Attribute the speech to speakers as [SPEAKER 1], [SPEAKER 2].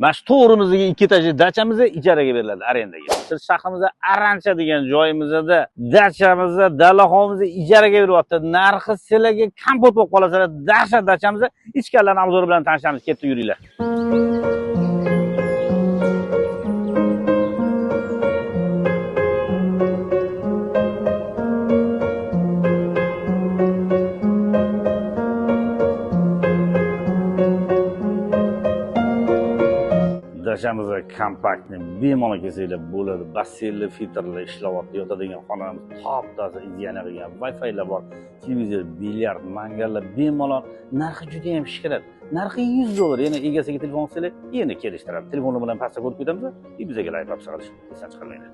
[SPEAKER 1] Mana shu to'g'rimizdagi 2 etajli dachamiz ijaraga beriladi, arendaga. Biz shahrimizda Arancha degan joyimizda dachamizda, dalaxonamizni ijaraga beryapti. Narxi sizlarga kompot bo'lib qolasizlar. Dahshat dachamizda ichkarilarni obzori bilan tanishamiz. Ketdi, yuringlar. Dachamizda kompaktni bemalol kelsanglar bo'ladi. Basseynli, filtrli ishlayapti, yotadigan xonamiz top-toza, ideal qilgan, Wi-Fi'lar bor, televizor, bilyard, mangallar bemalol. Narxi juda ham shikrat. Narxi $100. Yana egasiga telefon qilsanglar, yana kelishtiradi. Telefoni bilan pastda ko'rib ketamiz, bizga like qilib chiqarish esdan chiqarmanglar.